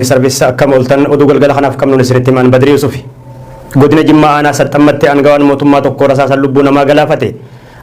Service akkam ooltan? Oduu galgala kanaaf qabnuun isinitti himan Badrii Yusufi. Godina Jimmaa aanaa Saxxammatti aangawaan mootummaa tokko rasaasan lubbuu namaa galaafate.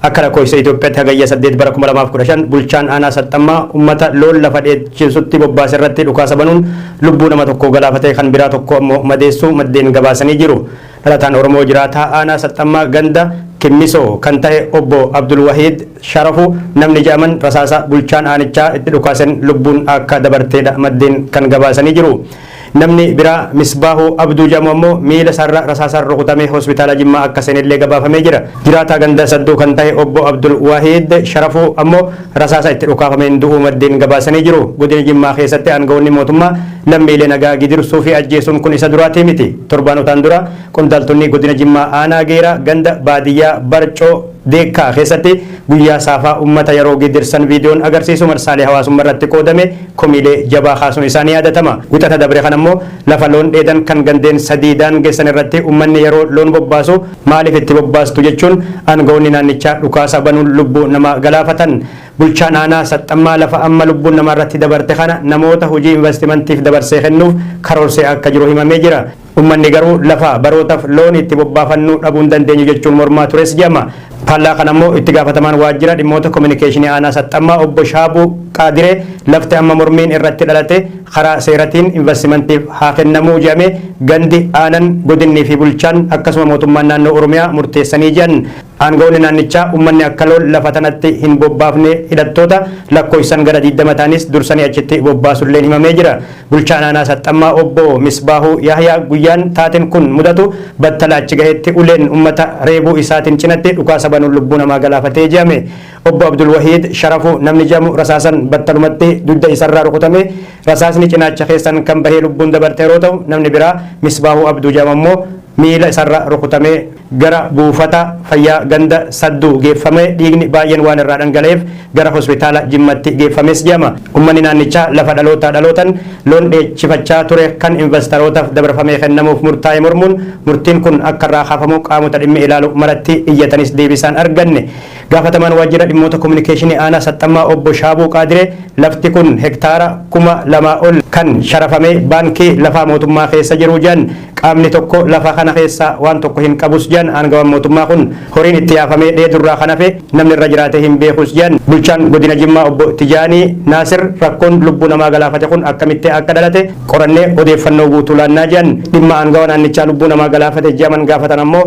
Akka lakkoofsa Itoophiyaatti Hagayya 8 bara 2015 bulchaan aanaa Saxxammaa uummata loon lafa dheechisutti bobbaase irratti dhukaasa banuun lubbuu nama tokko galaafate, kan biraa tokko ammoo madeessuu maddeen gabaasanii jiru. Dhalataan Oromoo jiraataa aanaa Saxxammaa ganda Kimmisoo kan ta'e obbo Abdul Wahiid Sharafu namni jedhaman rasaasa bulchaan aanichaa itti dhukaasen lubbuun akka dabarteedha maddeen kan gabaasanii jiru. Namni biraa Misbaahu Abduu jedhamu ammoo miila isaarra rasaasaan rukutamee hospitaala Jimmaa akka seenellee gabaafamee jira. Jiraataa ganda Sadduu kan ta'e obbo Abdul Wahiid Sharafuu ammoo rasaasa itti dhukaafameen du'uu maddeen gabaasanii jiru. Godina Jimmaa keessatti aangawoonni mootummaa lammiilee nagaa gidirsuu fi ajjeesuun kun isa duraatii miti. Torbaanotaan dura qondaaltonni godina Jimmaa aanaa Geeraa ganda baadiyyaa Barcoo Deekkaa keessatti guyyaa saafaa uummata yeroo gidirsan viidiyoon agarsiisu marsaalee hawaasummaa irratti qoodame komiilee jabaa kaasuun isaanii yaadatama. Wixata dabre kan ammoo lafa loon dheedan kan gandeen sadii daangessan irratti uummanni yeroo loon bobbaasu maaliif itti bobbaastu jechuun aangawoonni naannichaa dhukaasa banuun lubbuu nama galaafatan. Bulchaan aanaa Saxxammaa lafa amma lubbuun namaa irratti dabarte kana namoota hojii investimantiif dabarsee kennuuf karoorsee akka jiru himamee jira. Uummanni garuu lafa barootaaf loon itti bobbaafannuu dhabuu hin dandeenyu jechuun mormaa tures jedhama. Faallaa kana immoo itti gaafatamaan waajjira dhimmoota kominikeeshinii aanaa Saxxammaa obbo Shaabuu Qaadiree lafti amma mormiin irratti dhalate karaa seeratiin investimantiif haa kennamuu jedhame gandi, aanan, godinnii fi bulchaan akkasuma mootummaan naannoo Oromiyaa murteessanii jedhan. Aangawoonni naannichaa uummanni akka loon lafa tanatti hin bobbaafne hidhattoota lakkoofsan gara 20 ta'anis dursanii achitti bobbaasulleen himamee jira. Bulchaan aanaa Saxxammaa obbo Misbaahuu Yahyaa guyyaan taateen kun mudatu battala achi gaheetti uleen uummata reebuu isaatiin cinatti dhukaasa banuun lubbuu namaa galaafatee jedhame. Obbo Abdul Wahiid Sharafuu namni jedhamu rasaasan battalumatti dugda isarraa rukutame, rasaasni cinaacha keessan kan bahee lubbuun dabarte yeroo ta'u, namni biraa Misbaahuu Abduu jedhamu ammoo miila isarra rukutamee gara buufata fayyaa ganda Sadduu geeffame, dhiigni baay'een waan irraa dhangala'eef gara hospitaala Jimmatti geeffames jedhama. Uummanni naannichaa lafa dhalootaa dhalootan loon dheechifachaa ture kan investarootaaf dabarfamee kennamuuf murtaa'e mormuun murtiin kun akka irraa kaafamu qaamota dhimmi ilaalu maratti iyyatanis deebisaan arganne. Gaafatamaan waajjira dhimmoota kominikeeshinii aanaa Saxxammaa obbo Shaabuu Qaadiree lafti kun hektaara 2000 ol kan sharafamee baankii lafaa mootummaa keessa jiru jedhan. Qaamni tokko lafa kana keessa waan tokko hin qabus jedhan aangawaan mootummaa kun. Horiin itti yaafamee dheedurraa kan hafe namni irra jiraate hin beekus jedhan. Bulchaan godina Jimmaa obbo Tijaanii Naasir rakkoon lubbuu namaa galaafate kun akkamitti akka dhalate qorannee odeeffannoo guutuu laannaa jedhan. Dhimma aangawa naannichaa lubbuu namaa galaafate jedhaman gaafatan ammoo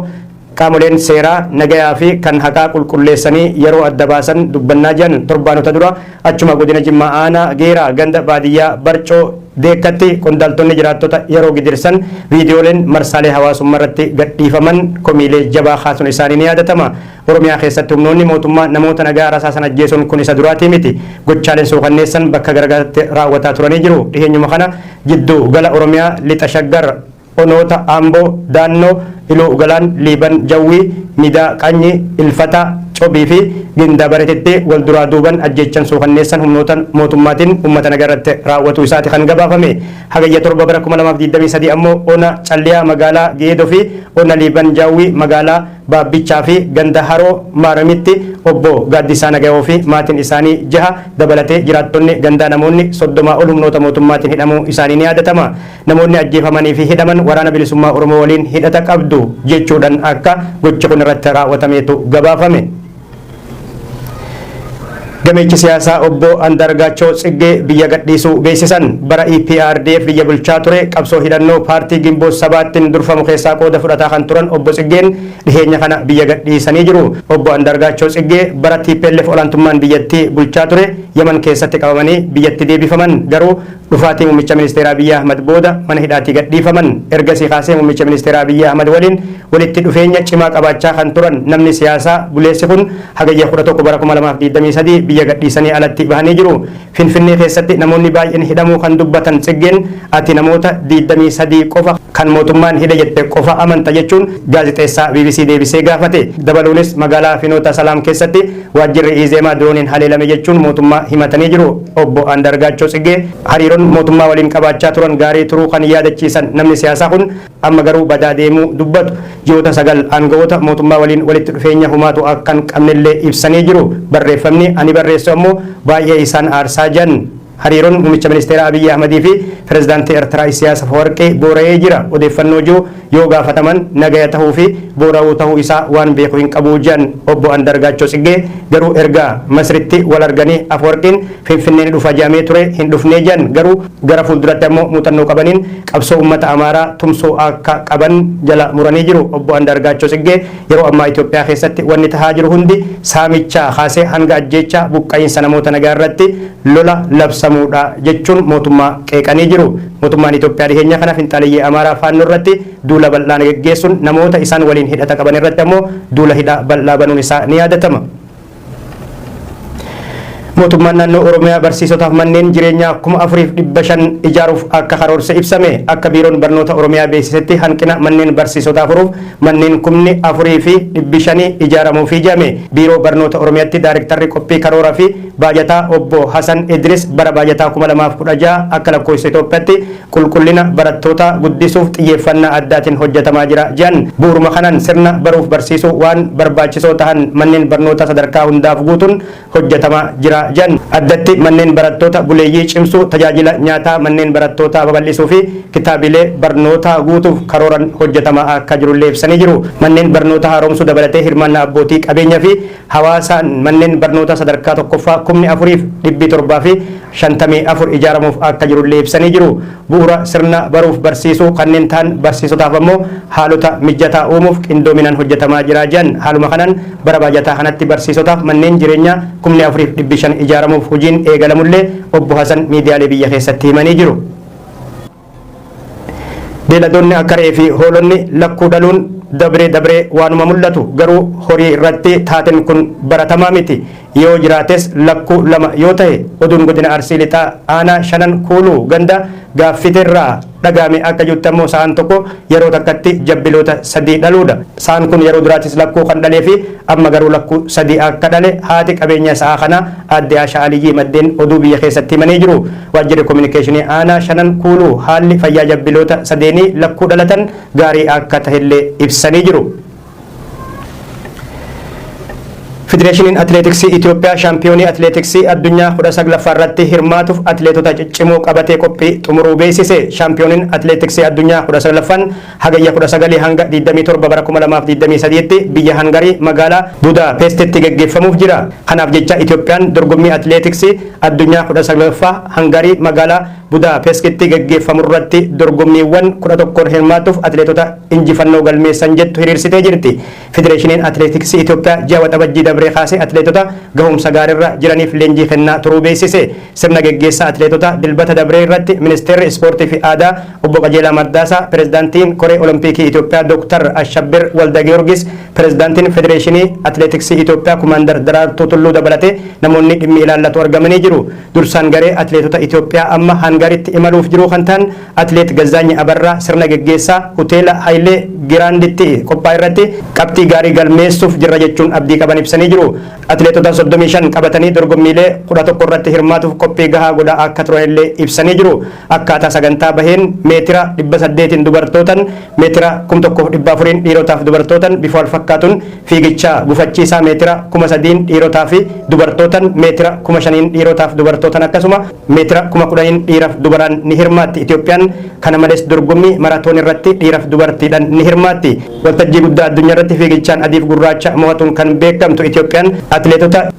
qaamoleen seeraa nagayaa fi kan haqaa qulqulleessanii yeroo adda baasan dubbannaa jedhan. Torbaanota dura achuma godina Jimmaa aanaa Geeraa ganda baadiyyaa Barcoo Deekkatti qondaaltonni jiraattota yeroo gidirsan viidiyooleen marsaalee hawaasummaa irratti gadhiifaman komiilee jabaa kaasuun isaanii ni yaadatama. Oromiyaa keessatti humnoonni mootummaa namoota nagaa rasaasan ajjeesuun kun isa duraatii miti. Gochaaleen suukanneessan bakka garagaraatti raawwataa turanii jiru. Dhiheenyuma kana jiddu gala Oromiyaa lixa Shaggar onoota Amboo, Daannoo, Iluu Galaan, Liiban Jawwii, Midaa Qanyi, Ilfata, Cobii fi Ginda Baretitti wal duraa duuban ajjeechan suukanneessan humnoota mootummaatiin uummata nagaa irratti raawwatu isaati kan gabaafame. Hagayya 7 bara 2023 ammoo ona Calliyaa magaalaa Geedoo fi ona Liiban Jaawwii magaalaa Baabbichaa fi ganda Haroo Maaramitti obbo Gaaddisaa Nagayoo fi maatiin isaanii jaha dabalatee jiraattonni gandaa namoonni 30 ol humnoota mootummaatiin hidhamuu isaanii ni yaadatama. Namoonni ajjeefamanii fi hidhaman Waraana Bilisummaa Oromoo waliin hidhata qabdu jechuudhaan akka gochi kun irratti raawwatameetu gabaafame. Gameechi siyaasaa obbo Andargaachoo Tsiggee biyya gadhiisuu beeksisan. Bara EPRDF biyya bulchaa ture qabsoo hidhannoo paartii Ginboot Sabaattiin durfamu keessaa qooda fudhataa kan turan obbo Tsiggeen dhiheenya kana biyya gadhiisanii jiru. Obbo Andargaachoo Tsiggee bara TPLF olaantummaan biyyattii bulchaa ture Yaman keessatti qabamanii biyyatti deebifaman, garuu dhufaatii muummicha ministeeraa Abiyyi Ahmad booda mana hidhaatii gadhiifaman. Ergasii kaasee muummicha ministeeraa Abiyyi Ahmad waliin walitti dhufeenya cimaa qabaachaa kan turan namni siyaasaa buleessi kun Hagayya 11 bara 2023 biyya gadhiisanii alatti bahanii jiru. Finfinnee keessatti namoonni baay'een hidhamuu kan dubbatan Tsiggeen, ati namoota 23 qofa kan mootummaan hidhe jette qofa amanta jechuun gaazexeessaa BBC deebisee gaafate. Dabaluunis magaalaa Finoota Salaam keessatti waajjirri Izeemaa dirooniin haleelame jechuun mootummaa himatanii jiru. Obbo Andargaachoo Tsiggee hariiroon mootummaa waliin qabaachaa turan gaarii turuu kan yaadachiisan namni siyaasaa kun amma garuu badaa deemuu dubbatu. Ji'oota 9 aangawoota mootummaa waliin walitti dhufeenya humaatu akka hin qabnellee ibsanii jiru. Barreeffamni ani barreessu ammoo baay'ee isaan aarsaa jedhan. Hariiroon muummicha ministeera Abiyyi Ahmadii fi pirezidaantii Eertiraa Isiyaas Afawarqii boora'ee jira odeeffannoo jiru yoo gaafataman, nagaya tahuu fi boora'uu tahuu isaa waan beeku hin qabu jedhan obbo Andargaachoo Tsiggee. Garuu erga Masritti wal arganii Afawarqiin Finfinnee ni dhufa jedhamee ture, hin dhufnee jedhan. Garuu gara fuulduratti ammoo muuxannoo qabaniin qabsoo uummata Amaaraa tumsuu akka qaban jala muranii jiru. Obbo Andargaachoo Tsiggee yeroo ammaa Itoophiyaa keessatti wanni tahaa jiru hundi saamichaa kaasee hanga ajjeechaa, buqqa'iinsa namoota nagaa irratti lola labsamuudha jechuun mootummaa qeeqanii jiru. Mootummaan Itoophiyaa dhiheenya kana finxaaliyyee Amaaraa Faannoo irratti duula bal'aa geggeessuun namoota isaan waliin hidhata qaban irratti ammoo duula hidhaa bal'aa banuun isaa ni yaadatama. Mootummaan naannoo Oromiyaa barsiisotaaf manneen jireenyaa 4,500 ijaaruuf akka karoorse ibsame. Akka biiroon barnoota Oromiyaa beeksisetti, hanqina manneen barsiisotaa furuuf manneen 4,500 ijaaramuuf jedhame. Biiroo barnoota Oromiyaatti daarektarri qophii karooraa fi baajataa obbo Hasan Idris bara baajataa 2016 akka lakkoofsa Itoophiyaatti qulqullina barattoota guddisuuf xiyyeeffannaa addaatiin hojjetamaa jira jedhan. Bu'uuruma kanaan sirna baruuf barsiisuu waan barbaachisoo ta'an manneen barnoota sadarkaa hundaaf guutuun hojjetamaa jira jedhan. Addatti manneen barattoota buleeyyii cimsuu, tajaajila nyaataa manneen barattootaa babal'isuu fi kitaabilee barnootaa guutuuf karooran hojjetamaa akka jirullee ibsanii jiru. Manneen barnoota haaromsuu dabalatee hirmaannaa abbootii qabeenyaa fi hawaasaan manneen barnoota sadarkaa tokkoffaa 4,754 ijaaramuuf akka jirullee ibsanii jiru. Bu'uura sirna baruuf barsiisuu kanneen ta'an barsiisotaaf ammoo haalota mijataa uumuuf qindoominaan hojjetamaa jira jedhan. Haaluma kanaan bara baajataa kanatti barsiisotaaf manneen jireenyaa 4,500 ijaaramuuf hojiin eegalamullee obbo Hasan miidiyaalee biyya keessatti himanii jiru. Beeyladoonni akka re'ee fi hoolonni lakkuu dhaluun dabree dabree waanuma mul'atu, garuu horii irratti taateen kun baratamaa miti. Yoo jiraates lakkuu lama yoo ta'e. Oduun godina Arsii Lixaa aanaa Shanan Kuuluu ganda Gaaffiteerraa dhagaame akka jirutti ammoo sa'aan tokko yeroo takkatti jabbiloota sadii dhaluudha. Sa'aan kun yeroo duraatis lakkuu kan dhalee fi amma garuu lakkuu sadii akka dhale haati qabeenya sa'aa kanaa aadde Ashaa Aliyyii maddeen oduu biyya keessatti himanii jiru. Waajjirri kominikeeshinii aanaa Shanan Kuuluu haalli fayyaa jabbiloota sadeenii lakkuu dhalatan gaarii akka tahellee ibsanii jiru. Federeeshiniin Atileetiksii Itoophiyaa shaampiyoonii atileetiksii addunyaa 19ffaa irratti hirmaatuuf atileetota ciccimoo qabatee qophii xumuruu beeksise. Shaampiyooniin atileetiksii addunyaa 19ffaan hagayya 19 hanga 27 bara 2023tti biyya Hangarii magaalaa Budaapestitti geggeeffamuuf jira. Kanaaf jecha Itoophiyaan dorgommii atileetiksii addunyaa 19ffaa Hangarii magaalaa Budaapestitti geggeeffamu irratti dorgommiiwwan 11 hirmaatuuf atileetota injifannoo galmeessan jettu hiriirsitee jirti. Federeeshiniin Atileetiksii Itoophiyaa ji'a Waxabajjii dabree kaasee atileetota gahumsa gaariirra jiraniif leenjii kennaa turuu beeksise. Sirna geggeessaa atileetota Dilbata dabree irratti Ministeerri Ispoortii fi Aadaa obbo Qajeelaa Mardaasaa, Pireezidaantiin Koree Olompikii Itoophiyaa Dooktar Ashabbir Walda Giyoorgis, Pireezidaantiin Federeeshinii Atileetiksii Itoophiyaa Kumaandar Daraartuu Tulluu dabalatee namoonni dhimmi ilaallatu argamanii jiru. Dursaan garee atileetota Itoophiyaa amma Hangaritti imaluuf jiru kan ta'an Atileet Gazzaanyi Abarraa sirna geggeessaa Hoteela Hayilee Giraanditti qophaa'e irratti qabxii gaarii galmeessuuf jirra jechuun abdii qaban ibsanii jiru. Atileetota 35 qabatanii dorgommiilee 11 irratti hirmaatuuf qophii gahaa godhaa akka turanillee ibsanii jiru. Akkaataa sagantaa baheen meetira 800n dubartootan, meetira 1,400n dhiirotaaf dubartootan bifa wal fakkaatuun, fiigicha gufachiisaa meetira 3,000n dhiirotaa fi dubartootan, meetira 5,000n dhiirotaaf dubartootan, akkasuma meetira 10,000n dhiiraaf dubaraan ni hirmaatti. Itoophiyaan kana malees dorgommii maratoon irratti dhiiraaf dubartiidhaan ni hirmaatti. Waltajjii guddaa addunyaa irratti fiigichaan adiif gurraacha mo'atuun kan beekamtu Itoophiyaan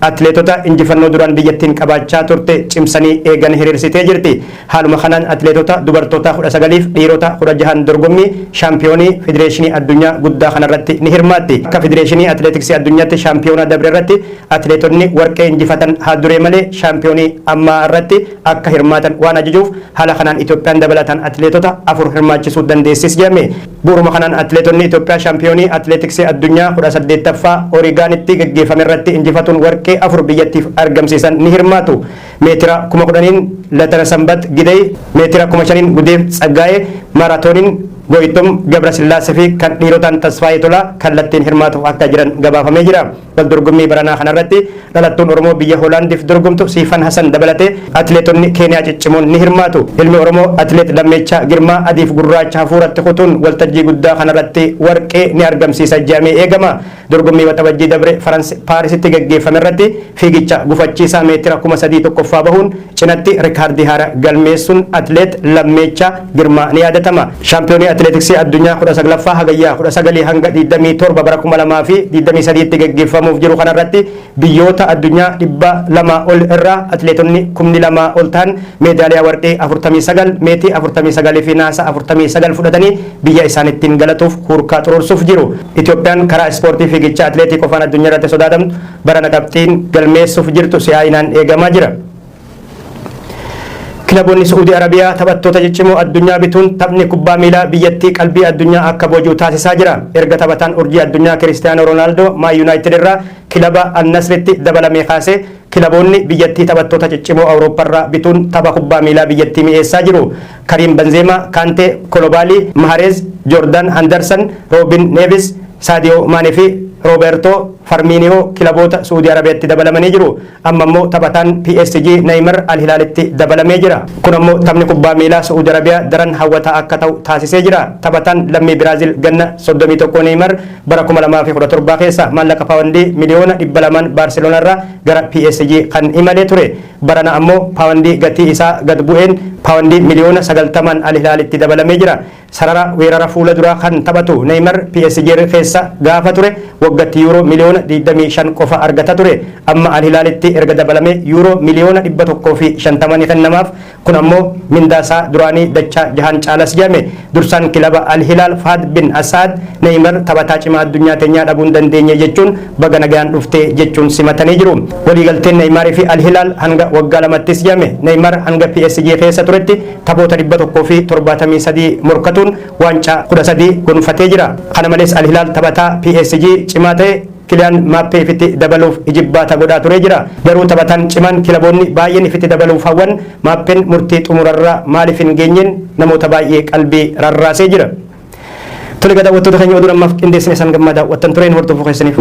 atileetota injifannoo duraan biyyattiin qabaachaa turte cimsanii eegan hiriirsitee jirti. Haaluma kanaan atileetota dubartootaa 19f dhiirota 16n dorgommii shaampiyoonii federeeshinii addunyaa guddaa kanarratti ni hirmaatti. Akka federeeshinii atileetiksii addunyaatti shaampiyoona dabre irratti atileetonni warqee injifatan haal duree malee shaampiyoonii ammaa irratti akka hirmaatan waan ajajuuf, haala kanaan Itoophiyaan dabalataan atileetota afur hirmaachisuu dandeessis jedhame. Bu'uuruma kanaan atileetonni Itoophiyaa shaampiyoonii atileetiksii addunyaa 18ffaa Origaanitti geggeeffame irratti injifatuun warqee afur biyyattiif argamsiisan ni hirmaatu. Meetira 10,000n Latana Sanbat Gidey, meetira 5,000n Gudeef Tsaggaa'ee, maaraatooniin Goyitom Gabrasillaasee fi kan dhiirotaan Tasfaayee Tolaa kallattiin hirmaatuuf akka jiran gabaafamee jira. Waldorgommii baranaa kanarratti dhalattuun Oromoo biyya Hoolaandiif dorgomtu Siifan Hasan dabalatee atileetonni Keeniyaa ciccimoon ni hirmaatu. Ilmi Oromoo atileet Lammeechaa Girmaa adiif gurraacha hafuuratti kutuun waltajjii guddaa kanarratti warqee ni argamsiisa jedhamee eegama. Dorgommii Waxabajjii dabre Faransi Paarisitti gaggeeffame irratti fiigicha gufachiisaa meetira 3000 tokkoffaa bahuun cinatti rikaardii haaraa galmeessuun atileet Lammeechaa Girmaa ni yaadatama. Shaampiyoonii atileetiksii addunyaa 19ffaa Hagayyaa 19 hanga 27 bara 2023tti gaggeeffamuuf jiru kanarratti biyyoota addunyaa 200 ol irraa atileetonni 2000 ol ta'an meedaaliyaa warqee 49, meetii 49 fi naasa 49 fudhatanii biyya isaanittiin galatuuf hurkaa xuruursuuf jiru. Itoophiyaan karaa ispoortii fiigichaa atileetii qofaan addunyaa irratti sodaatamtu barana qabxiin galmeessuuf jirtu si'aayinaan eegamaa jira. Kilaboonni Su'uudii Arabiyaa taphattoota ciccimoo addunyaa bituun taphni kubbaa miilaa biyyattii qalbii addunyaa akka boojuu taasisaa jira. Erga taphataan urjii addunyaa Kiristiyaanoo Roonaaldoo Maan Yuunaayitid irraa kilaba Al-Nasritti dabalamee kaasee kilaboonni biyyattii taphattoota ciccimoo Awurooppaarraa bituun tapha kubbaa miilaa biyyattii mi'eessaa jiru. Kariim Banzeemaa, Kaantee, Kolobaalii, Mahareez, Joordaan Handarsan, Roobin Neevis, Saadiyoo Maanee fi Roobertoo Farmiiniyoo kilaboota Su'uudii Arabiyaatti dabalamanii jiru. Amma immoo taphataan PSG Neymar Al Hilaalitti dabalamee jira. Kun ammoo taphni kubbaa miilaa Su'uudi Arabiyaa daran hawwataa akka ta'u taasisee jira. Taphataan lammii Biraazil ganna 31 Neymar bara 2017 keessa maallaqa paawundii miliyoona 200 Baarseloonaa irraa gara PSG kan imalee ture. Barana ammoo paawundii gatii isaa gad bu'een paawundii miliyoona 90 Al Hilaalitti dabalamee jira. Sarara weerara fuula duraa kan taphatu Neymar PSG keessa gaafa ture waggatti yuuroo miliyoona 25 qofa argata ture. Amma Al Hilaalitti erga dabalame yuuroo miliyoona 150 ni kennamaaf. Kun ammoo mindaa isaa duraanii dachaa jahan caalas jedhame. Dursaan kilaba Al Hilaal Fahad bin Asaad Neymar taphataa cimaa addunyaa teenyaa dhabuu hin dandeenye jechuun baga nagaan dhuftee jechuun simatanii jiru. Waliigalteen Neymaarii fi Al Hilaal hanga waggaa lamattis jedhame. Neymar hanga PSG keessa turetti taphoota 173 morkatuun waancaa 13 gonfatee jira. Kana malees Al Hilaal taphataa PSG cimaa ta'e Kiliyaan Maappee ifitti dabaluuf ijibbaata godhaa turee jira. Garuu taphataan cimaan kilaboonni baay'een ifitti dabaluuf hawwan Maappeen murtii xumurarra maaliif hin geenyeen namoota baay'ee qalbii rarraasee jira. Tole, daawwattoota keenya, oduu ammaaf qindeessine isaan gammaa daawwattan tureen hordofuu keessaniif.